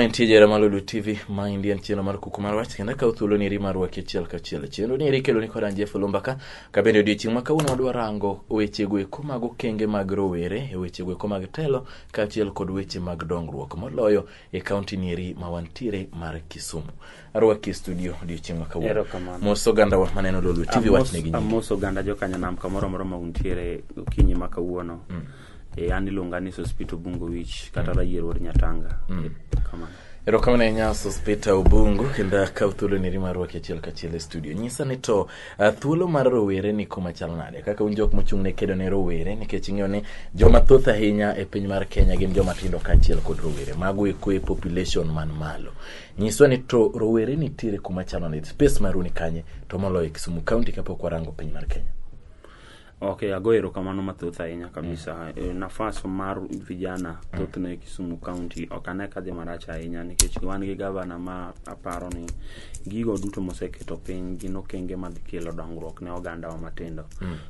entie jera mar Lolwe TV, ma endi en chenro mar Kuku mar Wach, kendo akawo thuolo ni eri mar rwaki achiel kachiel. Chenro ni eri ikelo ni kod an Jeff Olumbaka, ka bende odiechieng' ma kawuono wadwa rango wechego eko mag okenge mag rowere, e wechego eko mag telo, kaachiel kod weche mag dongruok, moloyo e kaunti ni eri ma wantiere mar Kisumu. Arwaki e studio odiechieng' ma kawuono. Erokamano. Mos ogandawa maneno Lolwe TV, wachnegi nyingi. Amos oganda jokanyanam kamoro amora ma untiere okinyi ma kawuono. E, an iluonga ni Sospito Bungo Wich kata Rayier Wuod Nyatanga. Kamano. Erokamano ahinya Sospita Obungu kendo akaw thuolo ni mar rwaki achiel kachiel e studio. Nyisa ni to thuolo mar rowere ni kuma chal nade? Kaka un jok mochung' ne kedo ne rowere nikech ing'eyo ni joma thoth ahinya e piny mar Kenya gin joma tindo kaachiel kod rowere. Mago eko e population man malo. Nyiswa ni to rowere nitiere kuma chalo nade? Space maru ni kanye to moloyo e Kisumu County kapok warango piny mar Kenya. Ok, ago erokamano mathoth ahinya kabisa. Nafas mar vijana thothne e Kisumu County ok ane ka dhi marach ahinya nikech wan gi gavana ma aparo ni gigo duto moseketo piny gin okenge madhi kelo dongruok ne ogandawa matindo.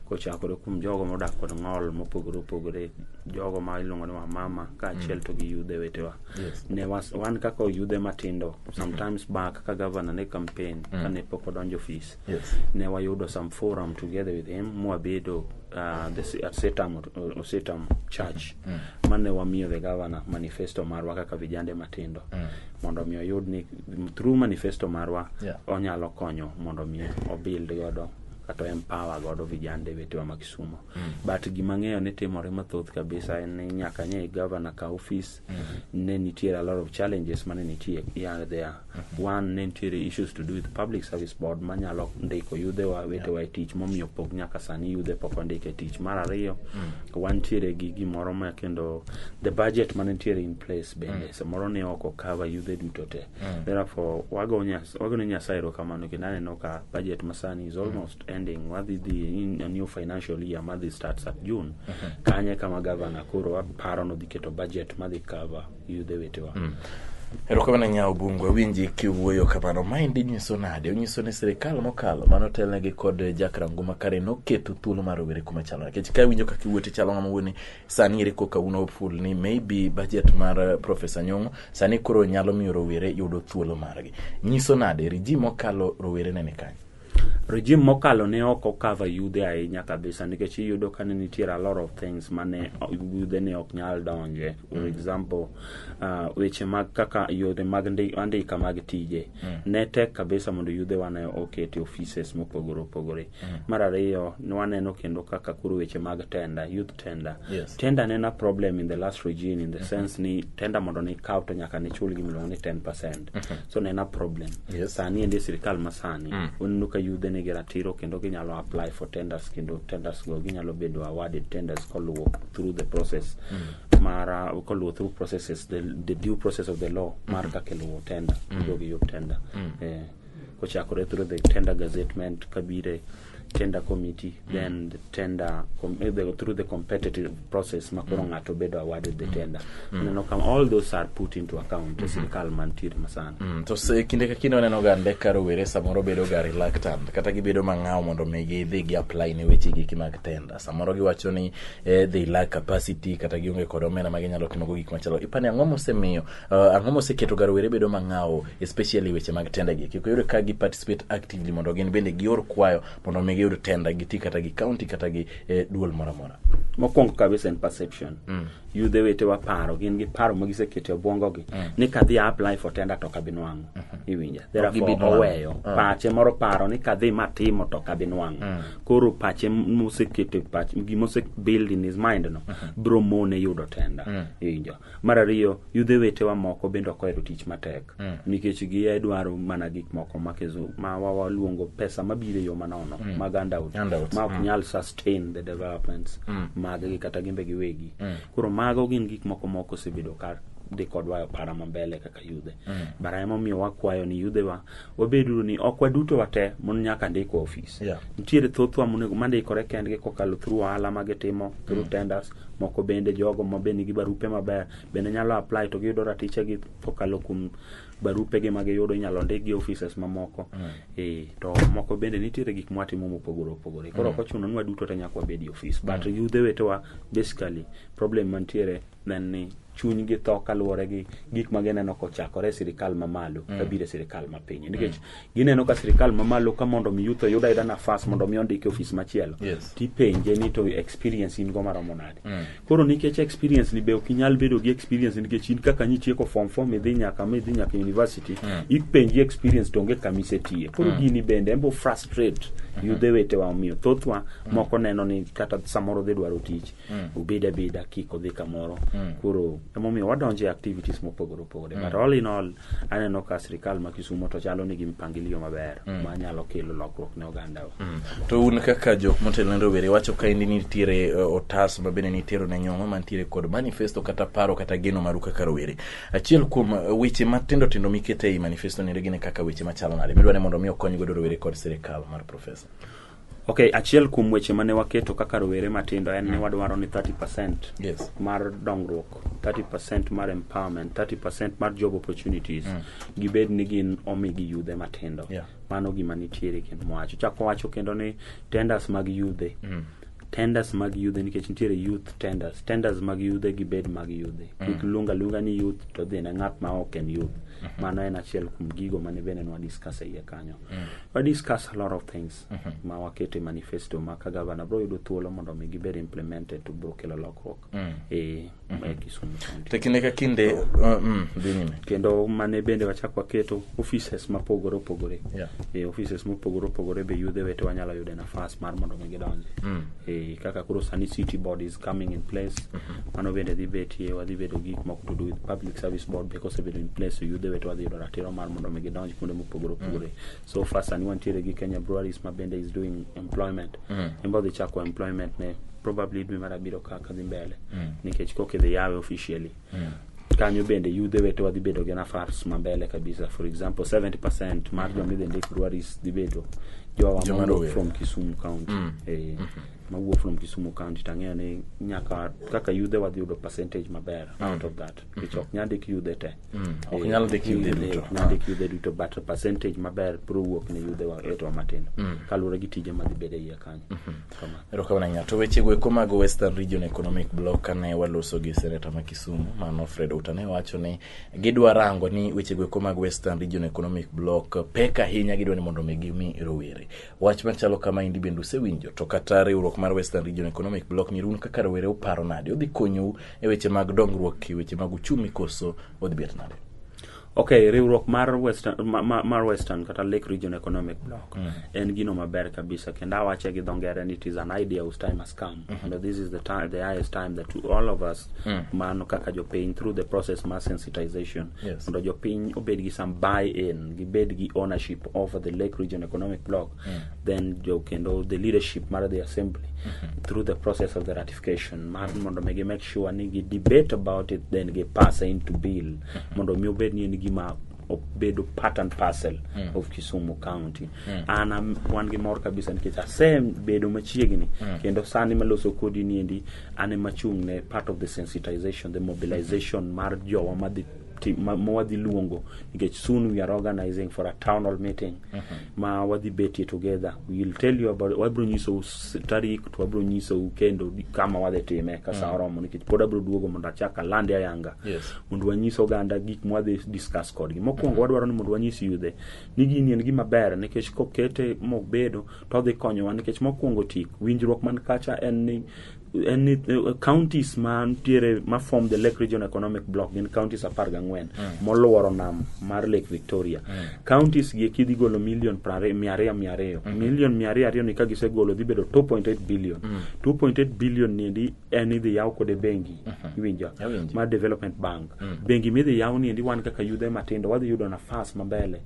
Kochakore kuom jogo modak kod ng'ol mopogore opogore, jogo ma iluongo ni wamama kaachiel to gi yudhe wetewa. Ne wan kaka yudhe matindo, sometimes back ka gavana ne campaign kane pok odonjo ofis. Ne wayudo some forum together with him mwabedo at Setam, Osetam Church mane wamiyo the governor manifesto marwa kaka vijande matindo mondo mi oyud ni through manifesto marwa onyalo konyo mondo mi obuild godo kata empower godo vijande wetewa ma Kisumu. But gima ng'eyo ni timore mathoth kabisa en ni nyaka nye governor ka office ne nitiere a lot of challenges mane nitie here there. One, ne nitiere issues to do with public service board manyalo ndiko yudhewa wetewa e tich momiyo pok nyaka sani yudhe pok ondik e tich. Mar ariyo, wantiere gi gimoro ma kendo the budget mane nitiere in place bende samoro ne ok cover yudhe duto te. Therefore wago ne Nyasaye erokamano kendo aneno ka budget masani is almost ending. Wadhi dhi in a new financial year madhi starts at June. Kanye kama governor koro aparo nodhi keto budget madhi cover yudhe wetewa. Erokamano ahinya Obungu, awinji kiwuoyo kamano. Maendi nyiso nade? Onyiso ni sirikal mokalo manotelnegi kod Jack Ranguma kare noketo thuolo mar rowere kuma chalo. Nikech ka awinjo kaka iwuoyo to ichalo ng'ama wuoyo ni sani ere koka un hopeful ni maybe budget mar Professor Nyong'o sani koro nyalo miyo rowere yudo thuolo margi. Nyiso nade regime mokalo rowere ne ni kanye? Regime mokalo ne ok okava yudhe ahinya kabisa nikech iyudo ka ne nitiere a lot of things mane yudhe ne ok nyal donje. For example, weche mag kaka yore mag andika mag tije ne tek kabisa mondo yudhewa ne oket e offices mopogore opogore. Mar ariyo, ne waneno kendo kaka koro weche mag tender, youth tender. Tender ne en a problem in the last regime in the sense ni tender mondo nikaw to nyaka nichul gimiluongo ni 10%. So ne en a problem. Sani endi e sirikal masani waneno ka yudhe nigi ratiro kendo ginyalo apply for tenders kendo tenders go ginyalo bedo awarded tenders koluwo through the process mar koluwo through processes the due process of the law mar kaka iluwo tender mondo giyud tender kochakore through the tender gazettement kabire tender committee, then the tender through the competitive process ma koro ng'ato bedo awarded the tender. Aneno ka all those are put into account e sirikal mantiere masani. To kinde ka kinde waneno ga nde ka rowere samoro bedo ga reluctant kata gibedo mang'aw mondo mi gidhi gi apply ne weche giki mag tender. Samoro giwacho ni they lack capacity kata gionge kod omenda ma ginyalo timogo gik machalo. Ipani ang'o mosemiyo ang'o moseketo ga rowere bedo mang'aw especially weche mag tender gi? Kik oyud ka gi participate actively mondo gin bende gior kwayo mondo mi giyud tender giti kata gi county kata gi duol moro amora. Mokwongo kabisa en perception. Yudhe wetewa paro, gin gi paro ma giseketo e obwongogi ni kadhi apply for tender to ok abi nwang'o. Iwinja? Therefore gibi nwang'o. Oweyo pache moro paro ni kadhi matimo to ok abi nwang'o. Koro pache moseketo e pach gimose build in his mind no bro mone yudo tender. Iwinjo? Mar ariyo, yudhe wetewa moko bende ok ohero tich matek nikech gidwaro mana gik moko ma kezo ma waluongo pesa mabiro e yo manono mag handout Handouts. ma ok nyal sustain the developments mag gi kata gimbe giwegi. Koro mago gin gik moko moko osebedo ka dhi kodwa e opara mambele kaka yudhe. Bara emomiyo wakwayo ni yudhewa wabeduru ni ok waduto wate mon nyaka ndikwa ofis. Nitiere thothwa monego mandikore kendgi kokalo through ohala ma gitimo through tenders moko bende jogo ma be nigi barupe maber bende nyalo apply to giyudo ratichegi kokalo kuom barupegi ma giyudo inyalo ndikgi e offices mamoko. To moko bende nitiere gik mwatimo mopogore opogore. Koro ok ochuno ni waduto te nyaka wabed e ofis. But yudhe wetewa basically problem mantiere en ni Chunygi tho kaluwore gi gik ma gineno kochakore e sirikal mamalo kabiro e sirikal mapiny, nikech gineno ka sirikal mamalo ka mondo mi youth oyud ayuda nafas mondo mi ondike e ofis machielo, tipenje ni to experience in go maromo nade. Koro nikech experience ni be ok inyal bedo gi experience nikech in kaka nitieko form 4 midhi nyaka university, ipenji experience to onge kama isetiye. Koro gini bende en bo frustrate yudhe wetewa, omiyo thothwa moko neno ni kata samoro dhi dwaro tich, obed abeda kik odhi kamoro. Koro emomiyo wadonjo e activities mopogore opogore. But all in all, aneno ka sirikal ma Kisumo to chalo nigi mpangilio maber manyalo kelo lokruok ne ogandawa. To un kaka jok motelo ne rowere, wacho kaendi ni nitiere otas ma bende nitero ne Nyong'o mantiere kod manifesto kata paro kata geno maru kaka rowere. Achiel kuom weche matindo tindo mikete ei manifesto ni gin kaka weche machalo nade midwa ni mondo mi okony godo rowere kod sirikal mar profesa? Ok, achiel kuom weche mane waketo kaka rowere matindo en ni wadwaro ni 30% mar dongruok, 30% mar empowerment, 30% mar job opportunities gibed ni gin omigi yudhe matindo. Mano gima nitiere kendo mwacho. Chako wacho kendo ni tenders mag yudhe, tenders mag yudhe, nikech nitiere youth tenders, tenders mag yudhe gibed mag yudhe, kik luong aluonga ni youth to dhi ne ng'at ma ok en youth. Mano en achiel kuom gigo mane bende nwa discuss e iye kanyo. Wa discuss a lot of things ma waketo e manifesto ma ka gavana bro yudo thuolo mondo mi gibed implemented to bro kelo lokruok e Kisumu County. To kinde ka kinde dhi nyime. Kendo mane bende wachak waketo offices mapogore opogore. E offices mopogore opogore be yudhe wetewa nyalo yude nafas mar mondo mi gidonji. Kaka koro sani city board is coming in place, mano bende dhi betie. Wadhi bedo gi gik moko to do with public service board be kosebedo in place, to yudhe wetewa dhi yudo ratiro mar mondo mi gidonj kuonde mopogore opogore. So far sani wantiere gi Kenya Breweries ma bende is doing employment. En bo dhi chako employment ne probably dwe mar abiro kaka dhi mbele, nikech koka idhi yawe officially. Kanyo bende yudhe wetewa dhi bedo gi nafas mambele kabisa. For example, 70% mar joma idhi ndik breweries dhi bedo jowa Joma mawuok rowere. from Kisumu County. Mawuok from Kisumu County, tang'eyo ni nyaka kaka yudhe wadhi yudo percentage maber out of that, nikech ok nyal ndik yudhe te. Ok nyal ndik yudhe duto. Ok nyal ndik yudhe duto, but percentage maber biro wuok ne yudhe wetewa matindo kaluwore gi tije madhi bedo e iye kanyo. Kamano. Erokamano ahinya. To wechego eko mag Western Region Economic Bloc, kane waloso gi seneta ma Kisumu mano Fred Outa, ne wacho ni gidwa rango ni wechego eko mag Western Region Economic Bloc pek ahinya, gidwa ni mondo mi gimi rowere. Wach machalo kama indi bende usewinjo? To kata riwruok mar Western Region Economic Bloc ni, un kaka rowere uparo nade? Odhi konyou e weche mag dongruok, e weche mag uchumi, koso odhi bet nade? Ok, riwruok mar Western, mar Western kata Lake Region Economic Bloc en gino maber kabisa, kendo awache gi dho ngere ni it is an idea whose time has come, and this is the time, the highest time that to all of us mano kaka jopiny through the process mar sensitization mondo jopiny obed gi some buy in, gibed gi ownership over the Lake Region Economic Bloc. Then jo kendo the leadership mar the assembly through the process of the ratification mar mondo mi gi make sure ni gi debate about it, then gi pass into bill mondo mi obed ni en gima obedo part and parcel of Kisumu County. An wan gi mor kabisa nikech asebedo machiegni kendo sani maloso kodi niendi an ema chung' ne part of the sensitization, the mobilization mar jowa madhi ma wadhi luongo, nikech soon we are organizing for a town hall meeting ma wadhi betie together. We will tell you about, wabro nyisou tarik to wabro nyisou kendo kama wadhi time ka sa oromo, nikech pod abro duogo mondo achak alande ayanga mondo wanyis oganda gik mwadhi discuss kodgi. Mokwongo wadwaro ni mondo wanyis yudhe ni gini en gima ber, nikech kokete mobedo to odhi konyowa, nikech mokwongo tik winjruok man kacha en ni counties mantiere ma form the Lake Region Economic Bloc gin counties 14 moluoro nam mar Lake Victoria. Counties gi eki dhi golo million 200 200, million 200 200 ni ka gisegolo dhi bedo 2.8 billion. 2.8 billion ni endi en idhi yaw kode bengi, iwinjo? Awinjo. Mar development bank. Bengi midhi yaw ni endi, wan kaka yudhe matindo wadhi yudo nafas mambele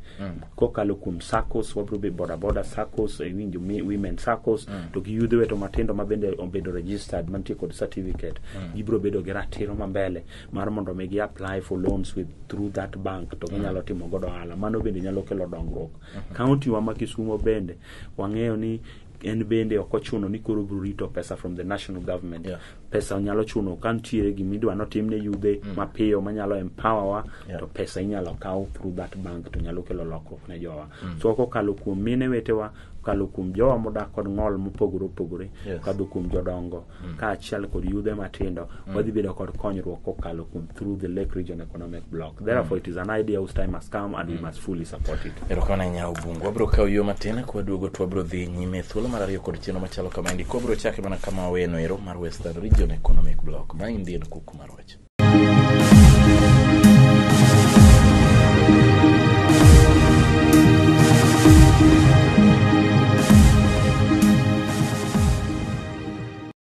kokalo kuom SACCOs, wabro bedo boda boda SACCOs, iwinjo, women SACCOs, to gi yudhe weto matindo ma bende obedo registered mantie kod certificate, gibro bedo gi ratiro mambele mar mondo mi gi apply for loans with through that bank to ginyalo timo godo ohala. Mano bende nyalo kelo dongruok. County wa ma Kisumo bende wang'eyo ni en bende ok ochuno ni koro bro rito pesa from the national government. Pesa nyalo chuno ka nitiere gimidwa notim ne yudhe mapiyo manyalo empower wa to pesa inyalo kaw through that bank to nyalo kelo lokruok ne jowa. So kokalo kuom mine wetewa, kokalo kuom jowa modak kod ng'ol mopogore opogore, kokadho kuom jodongo kaachiel kod yudhe matindo, wadhi bedo kod konyruok kokalo kuom through the Lake Region Economic Bloc. Therefore it is an idea whose time has come and we must fully support it. Erokamano ahinya Obungu. Wabiro kawo yo matin kwaduogo to wabiro dhi nyime e thuolo mar ariyo kod chenro machalo kamaendi. Kwabiro chake mana kama waweno ero mar Western Region Economic Bloc. Maendi en Kuku mar Wach.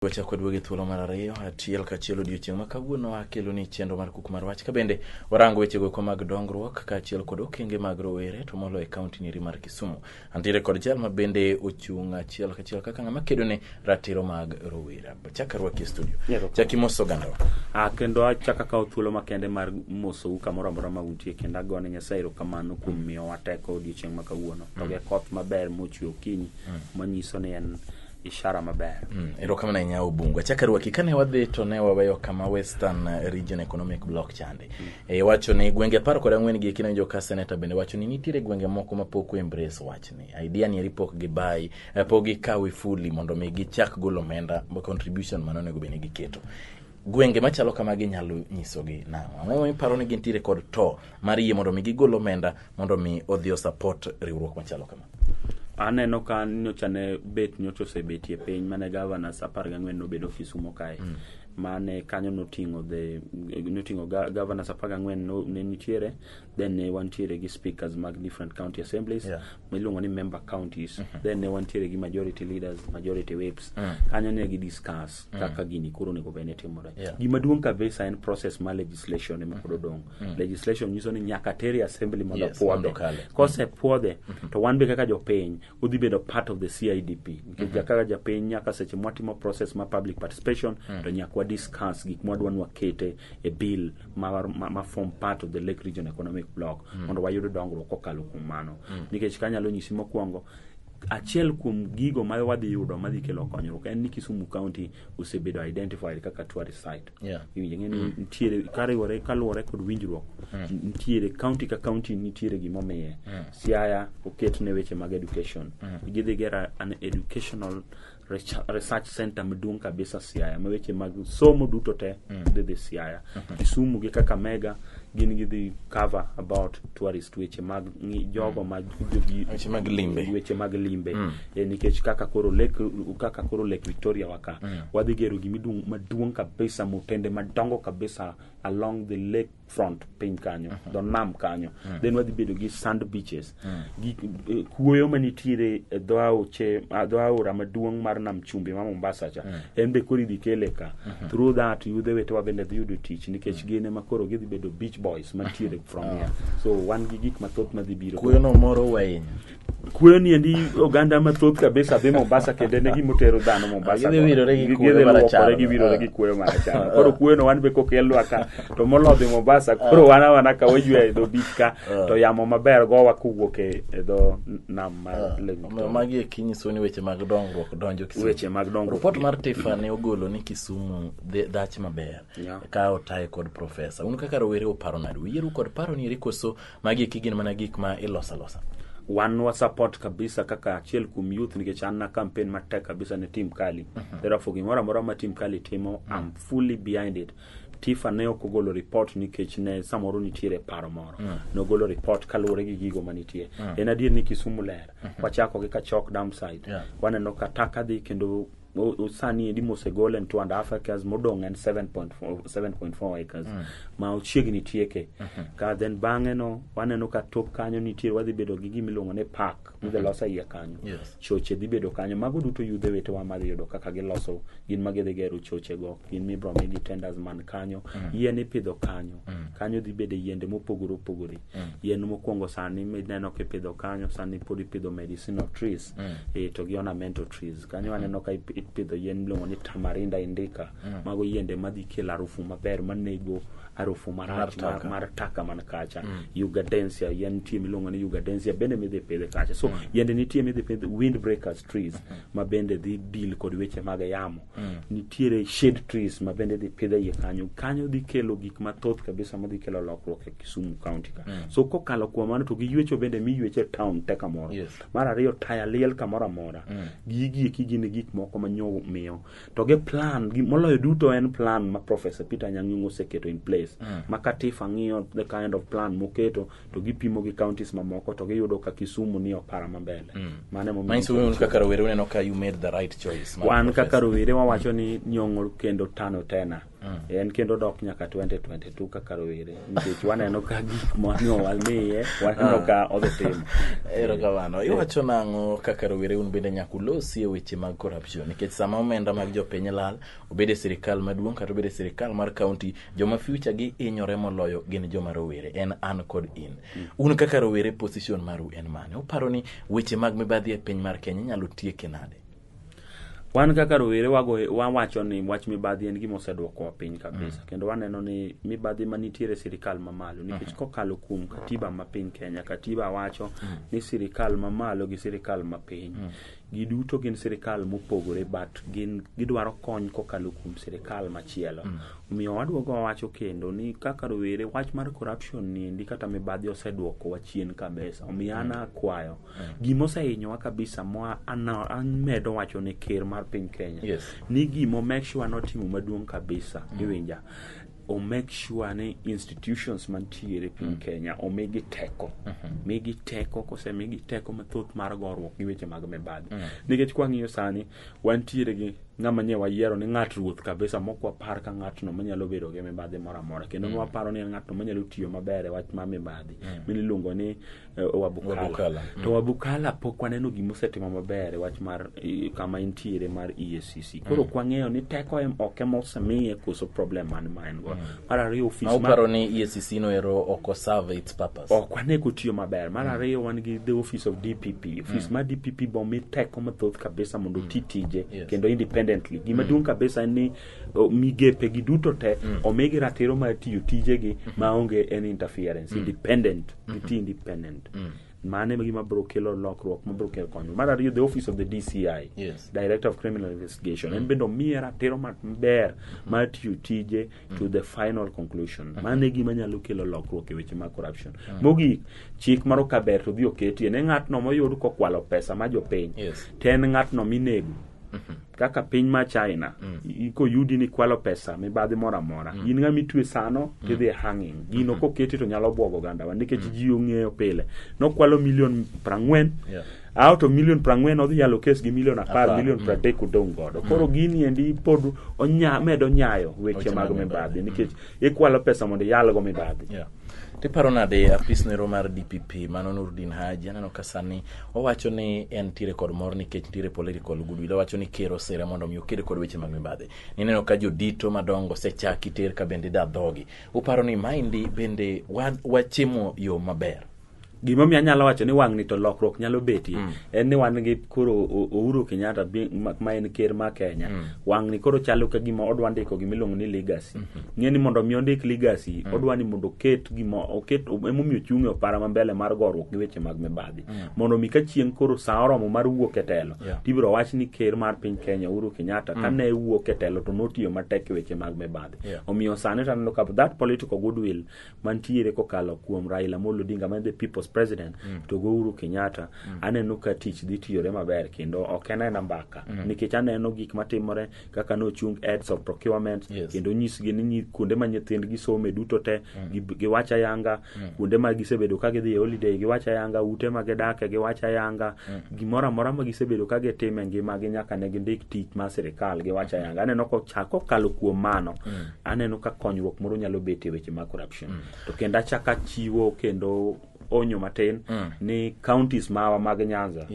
Wachako waduogo e thuolo mar ariyo achiel kachiel odiochieng' ma kawuono akelo ni chenro mar Kuku mar Wach ka bende warango wechego eko mag dongruok kaachiel kod okenge mag rowere to moloyo e kaunti niri mar Kisumu. Antiere kod jal ma bende ochung' achiel kachiel kaka ng'ama kedo ne ratiro mag rowere. Chak arwaki e studio. Chak imoso ogandawa. Kendo achako akawo thuolo makende mar mosou kamoro amora ma untie kendo agone Nyasaye erokamano kuom miyowa teko odiochieng' ma kawuono to gi koth maber mochwe okinyi manyiso ni en ishara maber. Erokamano ahinya Obungu. Achak arwaki kane wadhi to ne waweyo kama Western Region Economic Bloc chande. Wacho ni gwenge 14 gi eki nawinjo ka seneta bende wacho ni nitiere gwenge moko ma pok embrace wachni. Idea ni eri pok gibai, pok gikawe fully mondo mi gichak golo omenda contribution mane onego bed ni giketo. Gwenge machalo kamagi nyalo nyisogi nang'o? Ang'o miparo ni gintiere kod to mar yie mondo mi gigol omenda mondo mi odhi o support riwruok machalo kama? Aneno ka nyocha ne bet nyocha osebetie piny mane governors 14 nobedo Kisumo kae. Mane kanyo noting'o the noting'o governors 14 ne nitiere, then ne wantiere gi speakers mag different county assemblies miluongo ni member counties, then ne wantiere gi majority leaders, majority whips. Kanyo ne gi discuss kaka gini koro onego bed ni timore. Gima duong' kabisa en process mar legislation ema pod odong'. Legislation nyiso ni nyaka tere assembly mondo puodhe. Kosepuodhe to wan be kaka jopiny udhi bedo part of the CIDP nikech kaka japiny nyaka seche mwatimo process mar public participation to nyaka wa discuss gik mwadwa ni wakete e bill ma form part of the Lake Region Economic Bloc mondo wayud dongruok kokalo kuom mano. Nikech kanyalo nyisi mokwongo, achiel kuom gigo ma wadhi yudo madhi kelo konyruok en ni Kisumu County osebedo identified kaka tourist site. Iwinjo ng'e ni nitiere kariwore kaluwore kod winjruok nitiere county ka county nitiere gimomiye. Siaya oket ne weche mag education. Gidhi gero an educational research center maduong' kabisa Siaya ma weche mag somo duto te dhi Siaya. Kisumu gi Kakamega gin gidhi cover about tourist weche mag jogo mag weche mag limbe. Weche mag limbe. Nikech kaka koro Lake Victoria waka wadhi gero gimiduong' maduong' kabisa motende madongo kabisa along the lake front piny kanyo, dho nam kanyo. Then wadhi bedo gi sand beaches. Gi kuoyo manitiere e dho aoche, dho aora maduong' mar nam chumbi ma Mombasa cha. En be koro idhi kele ka. Through that yudhe wetewa bende dhi yudo tich nikech gin ema koro gidhi bedo beach boys mantiere from here. So wan gi gik mathoth madhi biro. Kuoyo no moro ahinya. Kuoyo ni endi oganda mathoth kabisa dhi Mombasa kendo en gima otero dhano Mombasa. Gidhi wirore gi kuoyo marachar. Giwirore gi kuoyo marachar. Koro kuoyo no wan be kokelwa ka to molo dhi Mombasa koro wan awana ka waywe e dho beach ka to yamo maber gowa kowuok e dho nam mar Lake Victoria. Magi eki nyiso ni weche mag dongruok donjo Kisumu. Weche mag dongruok. Report mar TIFA ne ogolo ni Kisumu dhach maber ka otaye kod profesa. Un kaka rowere uparo nade? Uyieru kod paro ni eri koso magi eki gin mana gik ma iloso alosa? Wan wa support kabisa kaka achiel kuom youth nikech an na campaign matek kabisa ne Team Kali. Therefore gimoro amora ma Team Kali timo, I'm fully behind it. TIFA ne ok ogolo report nikech ne samoro nitiere paro moro. Nogolo report kaluwore gi gigo manitie. En adier ni Kisumu ler. Wachako gi Kachok dam site. Waneno ka taka dhi kendo sani endi mosegol en 2.5 acres modong' en 7.4 acres ma ochiegni tieke. Ka then bang'e no waneno ka tok kanyo nitie wadhi bedo gi gima iluongo ni park midhi loso iye kanyo. Choche dhi bedo kanyo. Mago duto yudhe wetewa madhi yudo kaka giloso gin ma gidhi gero choche go gin mibro migi tenders man kanyo. Yien ipidho kanyo. Kanyo dhi bedo yiende mopogore opogore. Yien mokwongo sani mineno kipidho kanyo sani pod ipidho medicinal trees to gi ornamental trees. Kanyo aneno ka ipidho yien miluongo ni tamarinda indica. Mago yiende madhi kelo harufu maber manego harufu marach Mar taka. Mar taka man kacha. Ugandensia, yien nitie miluongo ni Ugandensia bende midhi pidhe kacha. So yiende nitie midhi pidh, wind breakers trees ma bende dhi deal kod weche mag yamo. Nitiere shade trees ma bende dhi pidhe iye kanyo. Kanyo dhi kelo gik mathoth kabisa madhi kelo lokruok e Kisumu County ka. So kokalo kuom mano to gi ywecho bende miyweche e town te kamoro. Mar ariyo, taya liel kamoro amora. Gigi eki gin gik moko ma nyo miyo to gi plan gi moloyo duto en plan ma Professor Peter Anyang' Nyong'o oseketo in place, ma Katifa ng'iyo the kind of plan moketo to gipimo gi counties mamoko to giyudo ka Kisumu ni opara mambele. Mano emomiyo Manyiso un kaka rowere uneno ka you made the right choice mar wan Professor. Kaka rowere wawacho ni Nyong'o kendo tano tena en kendo dok nyaka 2022 kaka rowere, nikech waneno ka gik mane wamiye waneno ka odhi timo. Erokamano. Iwacho nang'o kaka rowere, un bende nyaka ulosi e weche mag corruption, nikech sama omenda mag jopiny lal, obed e sirikal maduong' kata obed e sirikal mar county, joma future gi hinyore moloyo gin joma rowere, en an kod in. Un kaka rowere, position maru en mane? Uparo ni weche mag mibadhi e piny mar Kenya inyalo tieke nade? Wan kaka rowere wago wawacho ni wach mibadhi en gima oseduokowa piny kabisa, kendo waneno ni mibadhi manitiere e sirikal mamalo, nikech kokalo kuom katiba ma piny Kenya, katiba wacho ni sirikal mamalo gi sirikal mapiny giduto gin sirikal mopogore, but gin gidwaro kony kokalo kuom sirikal machielo. Omiyo waduogo wawacho kendo ni kaka rowere, wach mar corruption niendi kata mibadhi oseduokowa chien kabisa. Omiyo an akwayo gima osehinyowa kabisa ma amedo wacho ne ker mar piny Kenya ni gimo make sure notimo maduong' kabisa, iwinja, o make sure ni institutions mantiere piny Kenya omigi teko, migi teko, kosemigi teko mathoth mar goruok gi weche mag mibadhi, nikech kwang'iyo sani wantiere gi ng'ama nye wayiero ni ng'at ruoth kabisa mok wapar ka ng'atno manyalo bedo gi mibadhi moro amora, kendo nwaparo ni en ng'atno manyalo tiyo maber e wach mar mibadhi miluongo ni Wabukala. Wabukala. To Wabukala pok waneno gima osetimo maber e wach mar kama entiere mar EACC. Koro kwang'eyo ni teko ok ema osemiye koso problem man ma en go. Mar ariyo, ofis Ma uparo ni EACC no ero ok oserve its purpose? Ok wane kotiyo maber. Mar ariyo, wan gi the office of DPP. Office mar DPP bomi teko mathoth kabisa mondo oti tije kendo independently. Gima duong' kabisa en ni migepe gi duto te omigi ratiro mar tiyo tijegi maonge any interference, independent, giti independent. Mano ema gima biro kelo lokruok, mabiro kelo konyruok. Mar ariyo, the office of the DCI, Director of Criminal Investigation, en bende omiye ratiro maber mar tiyo tije to the final conclusion. Mano e gima nyalo kelo lokruok e weche mag corruption. Mogik, chik moro kaber to dhi oketie ne ng'atno moyud kokwalo pesa ma jopiny, to en ng'atno minego kaka piny ma China. Koyudi ni kwalo pesa mibadhi moro amora, in ng'ama itwe sano tidhi e hanging. Gino koketi to nyalo buogo ogandawa, nikech ji ong'eyo pile nokwalo milion 40 out of milion 40, odhi yalo kes gi milion 10, 10, milion 30 odong' godo. Koro gini endi pod medo nyayo weche Weche mag mag mibadhi, mibadhi. Nikech ikwalo pesa mondo iyalgo mibadhi. Yeah. Tiparo nade apis nero mar DPP mano Nurdin Haji? Aneno ka sani owacho ni en tiere kod mor nikech nitiere political goodwill. Owacho ni ker osere mondo mi oked kod weche mag mibadhi. Nineno ka jodito madongo osechaki ter ka bende da dhogi. Uparo ni maendi bende wachimo yo maber? Gimomiyo anyalo wacho ni wang'ni to lokruok nyalo betie en ni wan gi koro Uhuru Kenyatta ma en ker ma Kenya. Wang'ni koro chalo ka gima odwa ndiko gimiluongo ni legacy. Ng'e ni mondo mi ondik legacy, odwa ni mondo oket gima oket, emomiyo ochung' e opara ma mbele mar goruok gi weche mag mibadhi, mondo mi ka chieng' koro sa oromo mar wuok e telo, tibiro wach ni ker mar piny Kenya Uhuru Kenyatta kane wuok e telo to notiyo matek e weche mag mibadhi. Omiyo sani to aneno ka that political goodwill mantiere kokalo kuom Raila Amolo Odinga ma en the people's president to go Uhuru Kenyatta, aneno ka tich dhi tiyore maber, kendo ok en aena mbaka, nikech aneno gik matimore kaka nochung heads of procurement kendo nyisgi ni kuonde ma nyithindgi some duto te giwacho ayanga, kuonde ma gisebedo ka gidhi e holiday giwacho ayanga, ute ma gidake giwacho ayanga, gimoro amora ma gisebedo ka gitimo e ngimagi nyaka ne gindik tich mar sirikal giwacho ayanga. Aneno kokalo kuom mano, aneno ka konyruok moro nyalo betie e weche mag corruption. To kendo achako achiwo kendo onyo matin ni counties mawa mag Nyanza.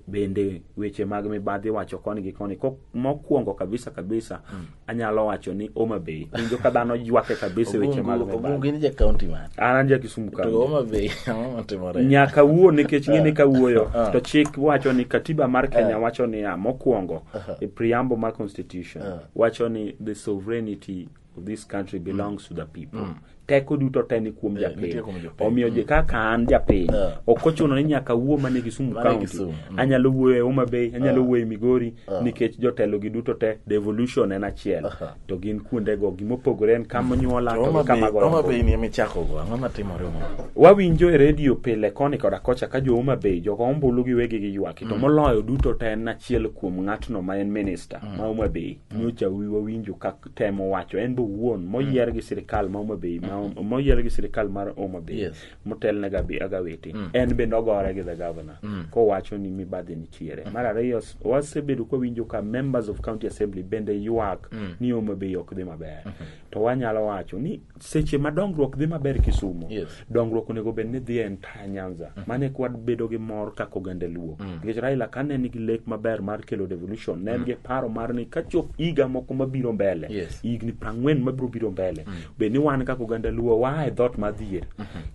Bende weche mag mibadhi wacho koni gi koni. Mokwongo kabisa kabisa anyalo wacho ni Homa Bay winjo ka dhano ywake kabisa e weche mag Obungu, mibadhi. Obungu in ja county man. An ja Kisumu To county. Homa Bay ang'o matimore? Nyaka wuo nikech ng'eni ka wuoyo to chik wacho ni katiba mar Kenya wacho niya mokwongo e preamble mar constitution wacho ni the sovereignty of this country belongs to the people. Teko duto te ni kuom japiny. Nitie kuom jopiny. Omiyo kaka an japiny ok ochuno ni nyaka wuo mana e Kisumu Mana e county. Kisumu, Anyalo wuoyo e Homa Bay, anyalo wuoyo e Migori nikech jotelo gi duto te devolution en achiel. To gin kuondego gimopogore en kama onyuola To to Homa gi kama Bay, agoyo Homa ombulu. Bay ni emichako go. Ang'o matimore Homa Bay? Wawinjo e redio pile koni koda kocha ka jo Homa Bay jogo ombulu giwegi giywak to moloyo duto te en achiel kuom ng'atno ma en minista ma Homa Bay nyocha wawinjo ka temo wacho en be owuon moyier gi sirikal ma Homa Bay moyier gi sirikal mar Homa Bay motelne Agawiti en bende ogore gi the governor kowacho ni mibadhi nitiere. Mar ariyo, wasebedo kwawinjo ka members of county assembly bende ywak ni Homa Bay ok dhi maber. To wanyalo wacho ni seche ma dongruok dhi maber Kisumu, dongruok onego bed ni dhi e entire Nyanza. Mano e kwa bedo gi mor kaka oganda Luo. Nikech Raila kane nigi lek maber mar kelo devolution, ne en gi paro mar ni kachop higa moko mabiro mbele, higni 40 mabiro biro mbele, bed ni wan kaka oganda Luo waa e dhoot mar dhier.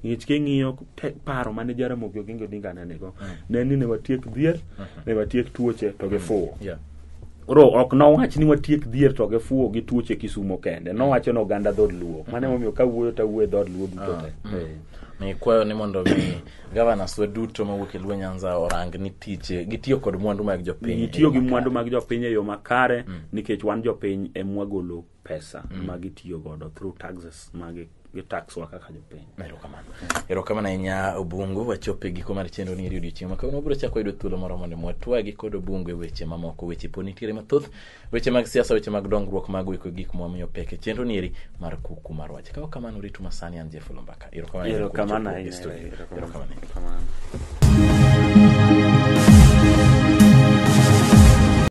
Nikech king'iyo paro mane Jaramogi Oginga Odinga ne nigo, ne ni ne watiek dhier, ne watiek tuoche to gi fuwo. Koro ok nowach ni watiek dhier to gi fuwo gi tuoche Kisumo kende. Nowacho ni oganda dhood Luo. Mano emomiyo kawuoyo to awuoyo e dhood Luo duto te. Ni kwayo ni mondo mi governors wa duto mawuok e Luo Nyanza orang ni tich gitiyo kod mwandu mag jopiny. Gitiyo gi mwandu mag jopiny e yo makare nikech wan jopiny emwagolo pesa ma gitiyo godo through taxes ma gitaxwa kaka jopiny. Erokamano. Erokamano ahinya Obungu, wachopo e giko mar chenro ni odiochieng' ma kawuono. Wabiro chako yudo thuolo moro mondo watwagi kod Obungu e weche mamoko. Weche po nitiere mathoth, weche mag siasa, weche mag dongruok, mag weko gik mwamiyo pek e chenro ni eri mar kuku mar wach. Ka ok kamano ritu masani an Jeff Olombaka. Erokamano ahinya kuom Erokamano chopo e ahinya. studio. Erokamano. Erokamano. Erokamano.